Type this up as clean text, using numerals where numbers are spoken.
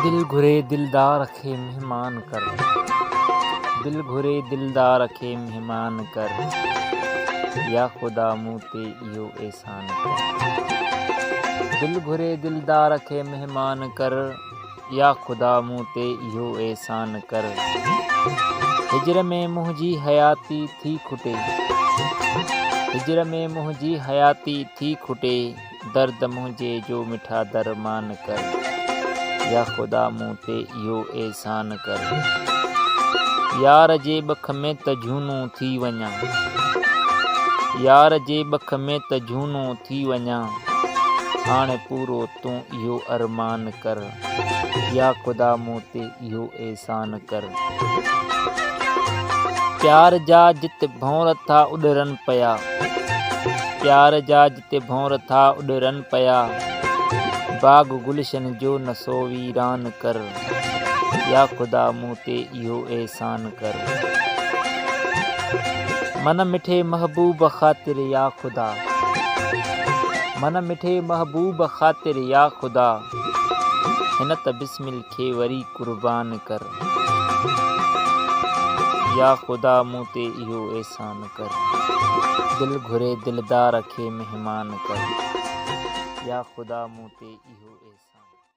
دل گهري دلدار کي مهمان ڪر. دل گهري دلدار کي مهمان ڪر. يا خدا مون تي اهو احسان ڪر. دل گهري دلدار کي مهمان ڪر. يا خدا مون تي اهو احسان ڪر. هجر ۾ منهنجي حياتي ٿي کٽي. هجر ۾ منهنجي حياتي ٿي کٽي. درد منهنجي جو مٺا درمان ڪر. يا خدا مون تي اهو احسان ڪر. يار جي ٻک ۾ ته جهونو ٿي وڃان. يار جي ٻک ۾ ته جهونو ٿي وڃان. هاڻي پورو تون اهو ارمان ڪر. يا خدا مون تي اهو احسان ڪر. پيار جا جت ڀونر ٿا اڏرن پيا. پيار جا جتي ڀونر ٿا اڏرن پيا. باغ گلشن جو نه سو ويران ڪر. يا خدا مون تي اهو احسان ڪر. من مٺي محبوب خاطر يا خدا. من مٺي محبوب خاطر يا خدا. هن ته بسمل کي وري قربان ڪر. يا خدا مون تي اهو احسان ڪر. دل گهري دلدار کي مهمان ڪر. يا خدا مون تي اهو.